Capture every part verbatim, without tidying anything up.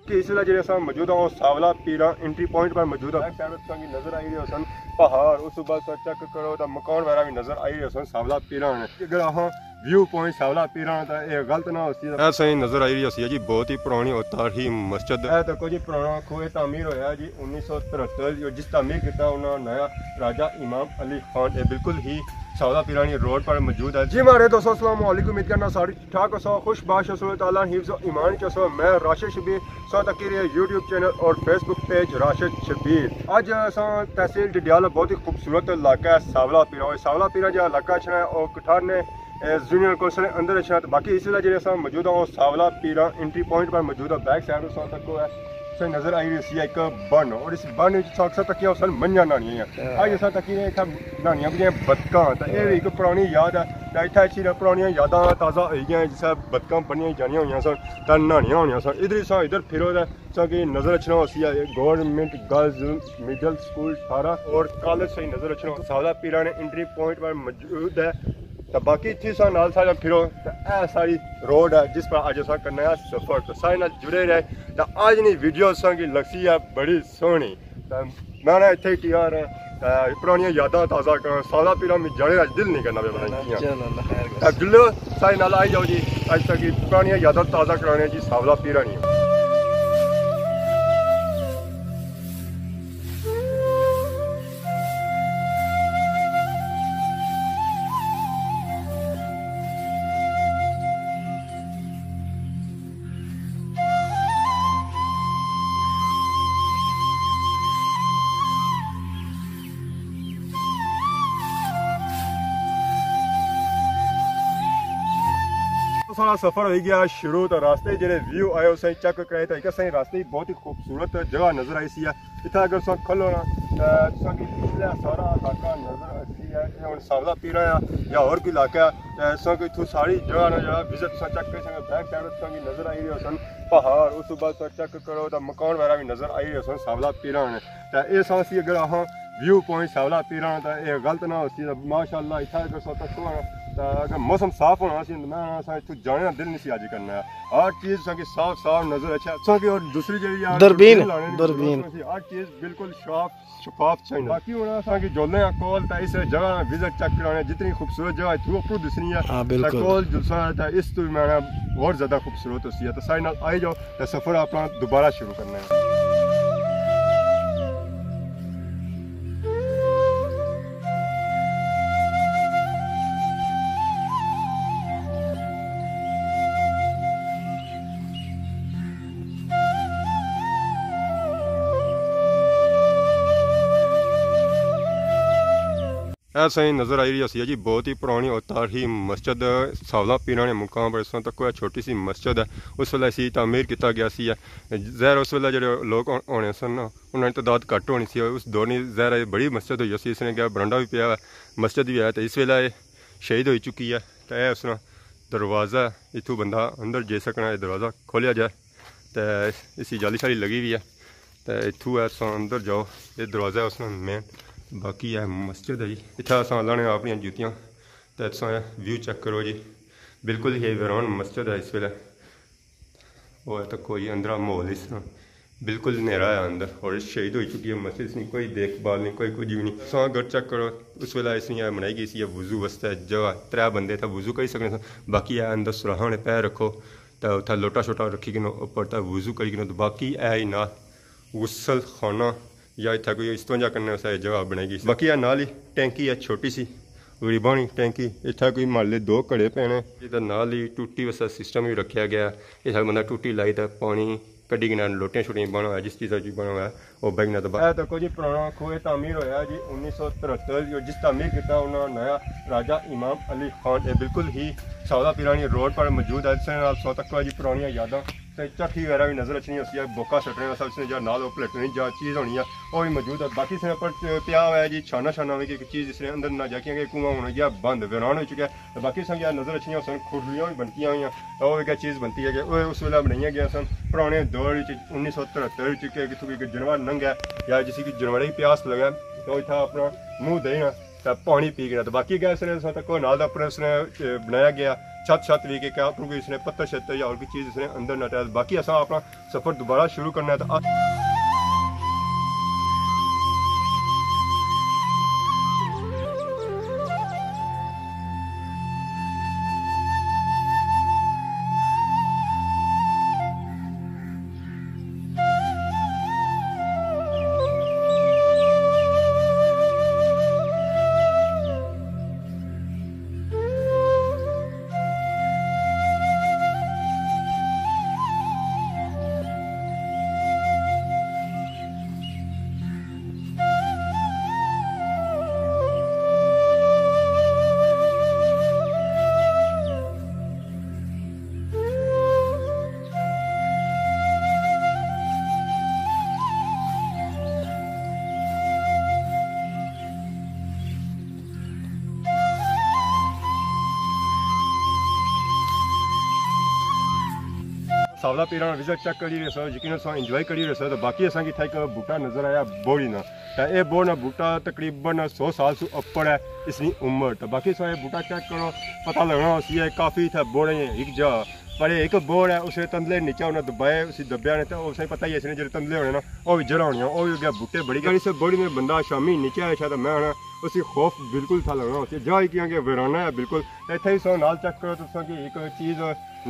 کہ اس ویلے جڑے اساں موجود ہاں، او ساولا پیراں انٹری پوائنٹ پر موجود ہاں۔ بیک سائیڈ تساں کی نظر آئی رہے ہوسن پہاڑ، اس بعد تساں چیک کرو تاں مکان وغیرہ بھی نظر آئی رہے ہوسن ساولا پیراں نے۔ اگر اساں ویو پوائنٹ ساولا پیراں تاں اے غلط نہ ہوسی۔ اے سائیں نظر آئی رہی ہوسی جی، بہت ہی پرانی اور تاریخی مسجد۔ اے تکو جی، پرانا کھوہ تعمیر ہویا جی انیس سو ترہتر، جو جس تعمیر کیتا انہاں نیا راجہ امام علی خان۔ اے بالکل ہی ساولا پیرانی روڈ پر موجود ہے۔ جی ماڑے دوستو، السلام علیکم، امید کرنا سارے ٹھیک ہوسو، خوش باش ہوسو، اللہ تعالیٰ نے حفظ و ایمان چ ہوسو۔ میں راشد شبیر، سو تکی رہے یوٹیوب چینل اور فیس بک پیج راشد شبیر۔ اج اساں تحصیل ڈڈیال بہت ہی خوبصورت علاقہ ہے ساولا پیرا۔ اور ساولا پیرا جو علاقہ اچھنا ہے، او کٹھار نے، اے، یونین کونسل نے اندر اچھنا ہے۔ تو باقی اس ویلے جڑے اساں موجود ہاں، او ساولا پیرا انٹری پوائنٹ پر موجود ہے۔ بیک سائیڈ اساں تک ہے، اساں نظر آئی رہی سی ایک بن، اور اس بن وچ اساں اکثر تکیا اساں منجاں نہانیاں ہیں۔ اج اساں تکی رہے اتھا نہانیاں پجیاں بتکاں، تے اے وی ایک پرانی یاد ہے۔ تے اتھا اچھی پرانیاں یاداں تازہ ہوئی گیاں، جس بتکاں بنیاں جانیاں ہوئیاں سن، تے نہانیاں ہونیاں سن۔ ادھر اساں ادھر پھرو تے تساں کی نظر اچھنا ہوسی ہے گورنمنٹ گرلز مڈل سکول ٹھارہ اور کالج سائیں نظر اچھنا ہوسی۔ ساولا پیرا نے انٹری پوائنٹ پر موجود ہے۔ تے باقی اتھی سا نال سارے پھرو تے اے ساری روڈ ہے جس پر اج اساں کرنا ہے سفر۔ تے سارے نال جڑے رہے تے اج نی ویڈیو تساں کی لگسی ہے بڑی سوہنی۔ تے میں نا اتھے ہی تیار ہاں۔ تے پرانیاں یاداں تازہ کراں، ساولا پیرا میں جانے دا دل نہیں کرنا پیا بنائی کیاں۔ چلو، اللہ خیر کرے۔ تے جلو سارے نال آئی جاؤ جی، اج تک کی پرانیاں یاداں تازہ کرانے جی ساولا پیرا نہیں۔ سارا سفر ہوئی گیا شروع، تو راستے جڑے ویو آئے اسے چیک کرائے، تو ایک اسے راستے بہت ہی خوبصورت جگہ نظر آئی سی ہے۔ اتھا اگر تساں کھلو نا، تے تساں کی پچھلے سارا علاقہ نظر اچھی ہے۔ اے ہن ساولا پیرا ہے یا ہور کوئی علاقہ ہے، تے تساں کی اتھوں ساری جگہ نا جڑا وزٹ تساں چیک کری سکدے۔ بیک سائیڈ تساں کی نظر آئی رہے سن پہاڑ، اس تو بعد تساں چیک کرو تے مکان وغیرہ بھی نظر آئی رہے سن ساولا پیرا نے۔ تے اے ساں سی اگر آخاں ویو پوائنٹ ساولا پیرا تے اے غلط نہ ہوسی۔ تے ماشاءاللہ اتھا اگر تساں تکو نا، تے اگر موسم صاف ہونا سی، میں آخنا سا اتھوں جانے نا دل نہیں سی اج کرنا۔ ہر چیز تساں کی صاف صاف نظر اچھا۔ تساں کی اور دوسری جڑی یار دوربین، دوربین لانے نی دوربین۔ ضرورت نہیں سی۔ ہر چیز بالکل صاف شفاف چاہیے۔ باقی ہن اساں کی جولنے آں کول تے اس جگہ نا وزٹ چیک کرانے، جتنی خوبصورت جگہ اتھوں اپروں دسنی ہے۔ ہاں، تے بالکل۔ کول جلسہ ہے تے اس تو میں نا ہور زیادہ خوبصورت ہوسی ہے۔ تے سارے نال آئی جاؤ تے سفر اپنا دوبارہ شروع کرنا ہے۔ اے سائیں نظر آئی رہی ہوسی ہے جی، بہت ہی پرانی اور تاریخی مسجد ساولا پیرا نے مقام پر۔ اس وقت کوئی چھوٹی سی مسجد ہے، اس ویلے اسی تعمیر کیتا گیا سی ہے۔ ظاہر اس ویلے جڑے لوگ ہو-، ہونے سن نا، انہاں دی تعداد گھٹ ہونی سی، اس دور نی ظاہر ہے بڑی مسجد ہوئی سی، اس نے کیا برانڈا بھی پیا ہے، مسجد بھی ہے۔ تو اس ویلے اے شہید ہوئی چکی ہے، تو اے اس نا دروازہ ہے، اتھوں بندہ اندر جائی سکنا، اے دروازہ کھولیا جائے۔ تے اسی جالی شالی لگی ہوئی ہے۔ تے اتھوں ہے تساں اندر جاؤ، اے دروازہ ہے اس نا مین۔ باقی اے مسجد ہے جی، اتھا اساں لانے اپنیاں جوتیاں۔ تے تساں اے ویو چیک کرو جی، بالکل ہی ویران مسجد ہے اس ویلے۔ او تکو جی اندرا ماحول اس طرح بالکل نیرا ہے اندر، اور شہید ہوئی چکی ہے مسجد، اس نی کوئی دیکھ بھال نہیں، کوئی کچھ بھی نہیں۔ تساں اگر چیک کرو، اس ویلے اس نی بنائی گئی سی وضو واسطے جگہ، ترے بندے اتھا وضو کری سکنے سن۔ باقی اے اندر سراحاں نے پیر رکھو، تے اتھا لوٹا شوٹا رکھی کنو اوپر تے وضو کری کنو، تے باقی اے ہی نال غسل خانہ یا اتھا کوئی استنجا کرنے واسطے جگہ بنائی گئی سی۔ باقی اے نال ہی ٹینکی ہے چھوٹی سی، غریباں نی ٹینکی۔ اتھا کوئی محلے دو گھڑے پینے، تے نال ہی ٹوٹی واسطے سسٹم بھی رکھیا گیا۔ اتھا بندہ ٹوٹی لائی تے پانی کڈی کنو لوٹیاں شوٹیاں بنا ہوا، جس چیزا چ بنا ہوا ہے، او بہی کنو تے با-، اے تکو جی پرانا کھوہ تعمیر ہویا جی انیس سو ترہتر، جو جس تعمیر کیتا انہاں نیا راجہ امام علی خان۔ اے بالکل ہی ساولا پیرانی روڈ پر موجود ہے۔ اس نال سو تکو جی پرانیاں یاداں تے چرخی وغیرہ بھی نظر اچھنی ہوسی ہے، بوکا سٹنے نا سب سے جا نال او پلیٹیں جا چیز ہونی ہے، او بھی موجود ہے۔ باقی اس نے پر پیا ہوا ہے جی چھانا شانا بھی، کوئی چیز اس نے اندر نہ جا، کیونکہ کنواں ہونا یا بند ویران ہو چکا ہے۔ تے باقی سنگیا نظر اچھنیاں سن، کھرلیاں بھی بنتیاں ہوئیاں۔ تے او ایک چیز بنتی ہے کہ او اس ویلے بنائیاں گیا سن پرانے دور وچ، انیس سو ترہتر وچ، کہ کتھوں کوئی جانور لنگھے یا جسی کوئی جانور کی پیاس لگے، تے او اتھا اپنا منہ دے نا تے پانی پی گیا۔ تے باقی گیا اس نے تکو نال دا اپنے اس نے، اے، بنایا گیا۔ چھت چھت وی کہ کیا اپر کوئی اس نے پتھر شتر یا اور کوئی چیز اس نے اندر نہ ٹہل۔ باقی اساں اپنا سفر دوبارہ شروع کرنا ہے۔ تو ساولا پیرا نا وزٹ چیک کری رہے سو، یقیناً سو انجوائے کری رہے سو۔ تو باقی اساں کی اتھا ایک بوٹا نظر آیا، بوڑی نا۔ تو اے بوڑ نا بوٹا تقریباً سو سال سو اپر ہے اس نی عمر۔ تو باقی سو اے بوٹا چیک کرو، پتہ لگنا اسی ہے کافی اتھا بوڑے ہیں ایک جا۔ پر اے ایک بوڑ ہے، اسے تندلے نیچے انہاں دبائے، اسی دبیا نے تے اسے پتہ ہی ہے اس نے جڑے تندلے ہونے نا، او وی جڑا ہونے، او وی گیا بوٹے بڑی گئی۔ اسے بوڑی نے بندہ شامی نیچے آیا شاید میں آنا، اسی خوف بالکل تھا لگنا اسی۔ جا ہی کیاں کہ ویرانہ ہے بالکل۔ تے اتھے ہی سو نال چیک کرو تساں کہ ایک چیز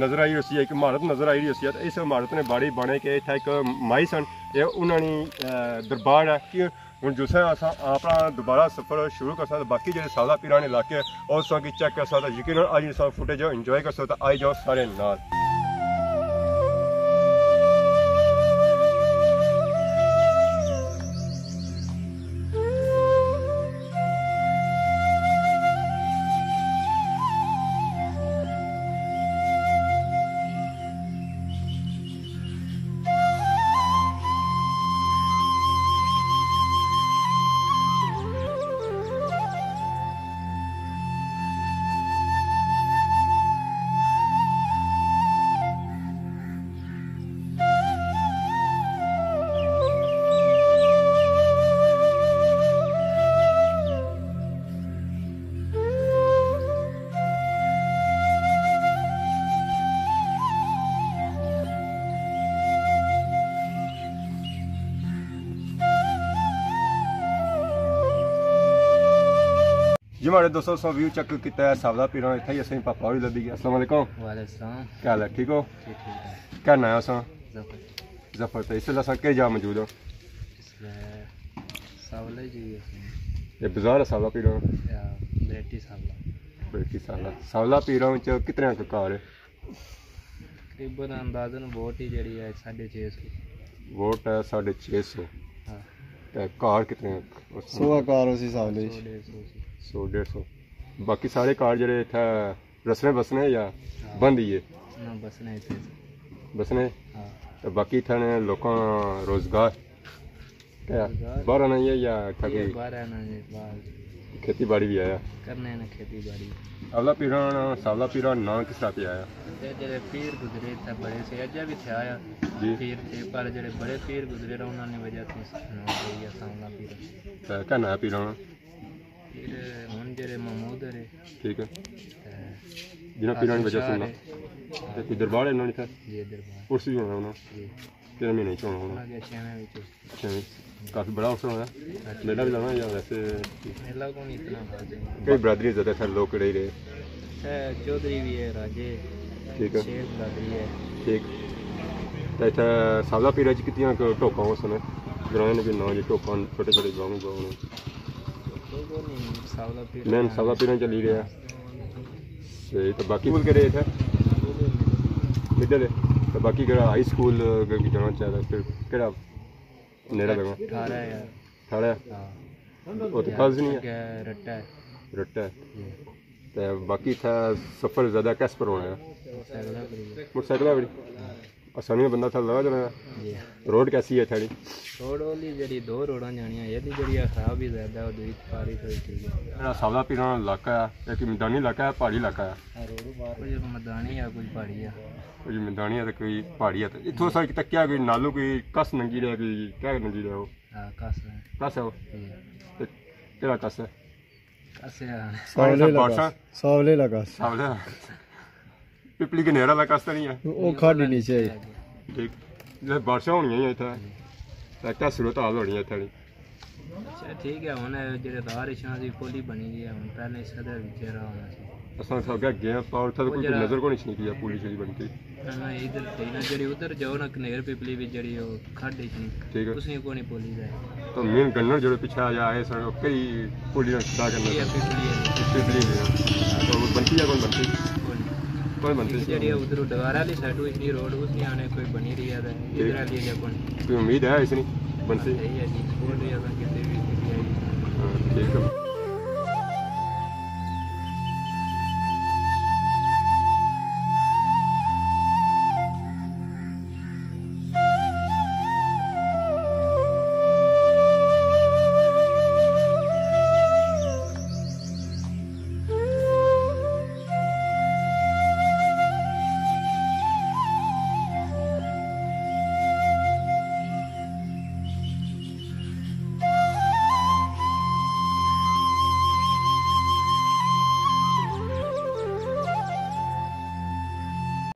نظر آئی ہوسی، ایک عمارت نظر آئی ہوسی، تے اس عمارت نے باڑی بنے کہ اتھا ایک مائی سن، اے انہاں نی، اے، دربار ہے کہ ہن جسے اساں اپنا دوبارہ سفر شروع کرساں تے باقی جڑے ساولا پیرا نے علاقے او تساں کی چیک کرساں تے یقیناً اج اساں فوٹیج انجوائے کرسو تے آئی جاؤ سارے نال۔ جی ماڑے دوستو، اساں ویو چیک کیتا ہے ساولا پیرا، اتھا ہی اساں پاپا ہوری لبھی گئے۔ السلام علیکم۔ وعلیکم السلام۔ کیا حال ہے؟ ٹھیک ہو؟ جی ٹھیک ہے۔ کیا ناں ہے اساں؟ ظفر۔ ظفر۔ تے اس ویلے اساں کہڑی جا موجود ہاں؟ اس ویلے ساولا جی ہے۔ یہ بازار ہے ساولا پیرا؟ یا بریٹی ساولا۔ بریٹی ساولا۔ ساولا پیرا وچ کتنے ک گھر ہے؟ تقریباً اندازاً ووٹ ہی جڑی ہے ساڑھے چھ سو۔ ووٹ ہے ساڑھے چھ سو۔ ہاں۔ تے گھر کتنے؟ سوا گھر اسی ساولا اچ۔ سو ڈیڑھ سو سی۔ سو ڈیڑھ سو۔ باقی سارے گھر جڑے اتھے رسنے بسنے یا ہاں۔ بند ہی ہے؟ نہ، بسنے اتھے۔ بسنے؟ ہاں۔ تے باقی اتھے نے لوکاں روزگار؟ کیا؟ روزگار۔ باہر آنا ہی ہے یا اتھا یہ کوئی باہر آنا ہے، باہر۔ کھیتی باڑی بھی آیا؟ کرنے نے کھیتی باڑی۔ ساولا پیرا نا، ساولا پیرا ناں کس طرح پہ آیا؟ تے جڑے پیر گزرے اتھے بڑے سے، اجے بھی تھے آیا۔ جی۔ پیر تھے، پر جڑے بڑے پیر گزرے نا، انہاں نے وجہ سے ناں پہ گیا ساولا پیرا۔ تے کیا ناں ہے پیرا نا؟ پیر ہن جڑے محمود ہے۔ ٹھیک ہے۔ تے جنہاں پیرا نی وجہ سے نا۔ تے کوئی دربار ہے انہاں نے اتھے؟ جی، دربار۔ اس بھی ہونا ہونا۔ جی۔ کتنے مہینے چ ہونا ہونا؟ ہن اگے چھیویں وچ۔ اچھا جی۔ کافی بڑا عرصہ ہویا؟ اچھا۔ میلہ بھی لگنا یا ویسے؟ میلہ کون اتنا خاص ہے۔ کئی برادری زیادہ سارے لوگ کہڑے ہی رہے؟ اے چودھری بھی ہے، راجے۔ ٹھیک ہے۔ شیخ برادری ہے۔ ٹھیک۔ تے اتھے ساولا پیرا چ کتنیاں ک ٹوکاں ہو سن؟ گرائیں نے بھی ناں جی ٹوکاں، چھوٹے چھوٹے گاؤں گاؤں نے۔ ٹوکاں نہیں، ساولا پیرا مین ساولا پیرا چلی رہیا۔ صحیح، تے باقی سکول کہڑے اتھے؟ مڈل ہے۔ تے باقی کہڑا ہائی سکول اگر کوئی جانا چاہے تے پھر کہڑا نیڑے لگنا؟ اٹھارہ ہے۔ اٹھارہ؟ ہاں۔ او تے فرض نہیں ہے؟ اگے رٹا ہے۔ رٹا ہے۔ جی۔ تے باقی اتھا سفر زیادہ کس پر ہونا ہے؟ موٹر سائیکل پر ہی۔ موٹر سائیکل پر ہی؟ آسانی نال بندہ اتھا لگا جانا ہے۔ جی۔ روڈ کیسی ہے تھاڑی؟ روڈ والی جڑی دو روڈاں جانیاں، ایہدی جڑی ہے خراب ہی زیادہ، او دوئی پاری تھوڑی ٹھیک ہے۔ جڑا ساولا پیرا نا علاقہ ہے، ایک میدانی علاقہ ہے، پہاڑی علاقہ ہے؟ ہاں، روڈ پار۔ کچھ میدانی ہے، کچھ پہاڑی ہے۔ کچھ میدانی ہے تے کوئی پہاڑی ہے۔ تے اتھوں اساں تکیا کوئی نالوں کوئی کس لنگھی رہیا، کوئی کیا لنگھی رہیا او؟ ہاں، کس ہے۔ کس ہے او؟ جی۔ تے کیڑا کس ہے؟ کس ہے؟ ساولے نا بادشاہ؟ کس۔ ساولے نا کس۔ ساولے نا۔ پپلی گنیر والا کس تے نہیں ہے۔ وہ کھڈ ہی نہیں چاہیے۔ ٹھیک۔ جیسے بارشاں ہونیاں ہی اتھے، تے کیا صورت حال ہونی ہے اتھے؟ اچھا، ٹھیک ہے، ہن جیڑے راہ رشاں سی پولی بنی گئی ہے، ہن پہلے اس قدر وچے راہ ہونا سی۔ اساں اتھے اگے گئے آں، پر اتھے تے کوئی نظر کونی اچھنی پیا پولی شولی بنی۔ نہ، نہ، ادھر تھئی نا، جیڑی ادھر جاؤ نا، کنیر پپلی وچ جیڑی او کھڈ اچھنی، ٹھیک ہے۔ اس نے کونی پولی دا ہے۔ تو مین گنر جیڑے پچھے آ جا آئے سن، او کئی پولی نا کھڈا کرنا یہ سن۔ پپلی ہے۔ پپلی ہے۔ تو بنتی ہے، کون بنتی؟ کون؟ کون بنتی؟ جیڑی ادھر ڈگارہ والی سائیڈ اچھنی روڈ، اس نے آنے کوئی بنی رہی ہے، ٹھیک۔ ادھر والی جگہ کون؟ کوئی امید ہے اس نے بنتی؟ صحیح ہے جی، بول رہی ہے کسی بھی۔ ہاں، ٹھیک ہے۔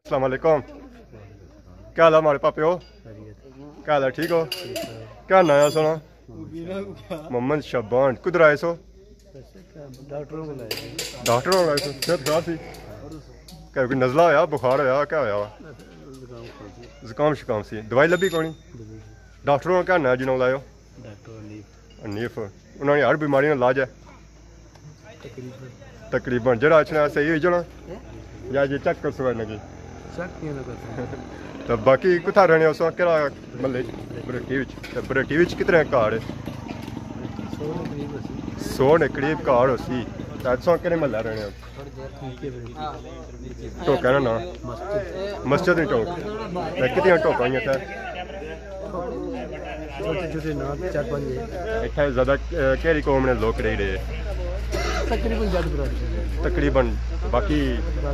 السلام علیکم۔ کیا حال ہے ہمارے پاپے ہو؟ کیا حال ہے، ٹھیک ہو؟ کیا ناں ہے سونا؟ محمد شعبان۔ کدھر آئے سو؟ ڈاکٹر کول آئے۔ ڈاکٹر کول آئے سو؟ صحت خراب سی؟ کیا کوئی نزلہ ہویا، بخار ہویا، کیا ہویا وا؟ زکام شکام سی۔ دوائی لبھی کونی؟ ڈاکٹر کول کیا ناں جنہوں لائے ہو؟ ڈاکٹر حنیف۔ حنیف۔ انہوں نے ہر بیماری نا علاج ہے؟ تقریباً۔ تقریباً۔ جیڑا اچھنا صحیح ہوئی جانا؟ یا جی چیک کر سو انہاں کی؟ چیک کیوں نہ کر سو؟ تو باقی کتھا رہنے ہو سو؟ کیڑا محلے؟ بریٹی وچ۔ تو بریٹی وچ کتنے گھر ہے؟ سو نے قریب ہوسی۔ سو نے قریب گھر ہوسی۔ تو تساں کیڑے محلے رہنے ہو؟ ٹوکا نا ناں؟ مسجد۔ مسجد نہیں ٹوک۔ تے کتنی ٹوکاں ہیں اتھے؟ چھوٹے چھوٹے ناں، چار پانچ ہیں۔ اتھے زیادہ، اے، کیڑی قوم نے لوگ رہی رہے؟ تقریباً جٹ برادری۔ تقریباً۔ باقی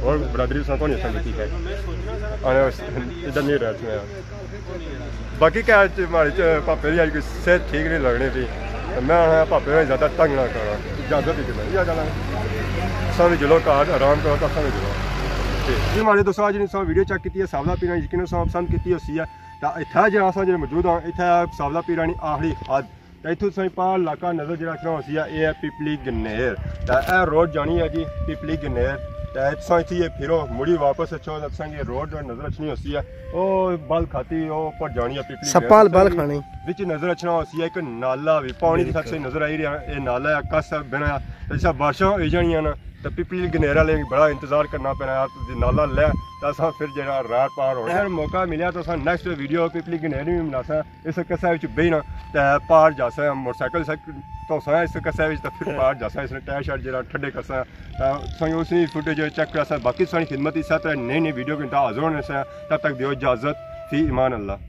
ہور برادری ساں کونی سمجھتی ہے۔ آنے ادھر نہیں رہتے ہیں۔ باقی کیا اج مہاڑے چ پاپے دی اج کوئی صحت ٹھیک نہیں لگنی تھی۔ تے میں آخیا پاپے نے زیادہ تنگ نہ کرنا۔ اجازت ہی دینا۔ یا جانا۔ تساں وی چلو گھر آرام کرو، تساں وی چلو۔ ٹھیک۔ جی مہاڑے دوستو، اج نی تساں ویڈیو چیک کیتی ہے ساولا پیرانی، یقیناً تساں پسند کیتی ہوسی ہے۔ تے اتھے جیڑا اساں جیڑے موجود ہاں، اتھے ساولا پیرانی آخری حد۔ تے اتھوں تساں پار علاقہ نظر جیڑا اچھنا ہوسی ہے، اے ہے پپلی گنیر۔ تے اے روڈ جانی ہے جی پپلی گنیر۔ تے تساں اتھی اے پھرو، مڑی واپس اچھو تے تساں کی روڈ جو نظر اچھنی ہوسی ہے، او بل کھاتی، او اوپر جانی ہے پپلی گنیر۔ سپال بل کھانی۔ وچ نظر اچھنا ہوسی ہے ایک نالا وی، پانی دی خاطر نظر آئی رہیا، اے نالا ہے، کس بنا ہے۔ تے جسا بارشاں ہوئی جانیاں نا، تے پپلی گنیر والے بڑا انتظار کرنا پینا یار، جے نالا لے، تے اساں پھر جیڑا راہ پار ہونا۔ اگر موقع ملیا تے اساں نیکسٹ ویڈیو پپلی گنیر وی بناساں۔ اس قصے وچ بہنا تے پار جاساں، موٹر سائیکل سے تو ساں اس قصے وچ تے پھر پار جاساں، اس نے ٹائر شائر جیڑا ٹھڈے کرساں۔ تے تساں اس نی فوٹیج چیک کراساں۔ باقی تساں نی خدمت اس طرح نئی نئی ویڈیو کے نال حاضر ہونے ساں۔ تب تک دیو اجازت، فی امان اللہ۔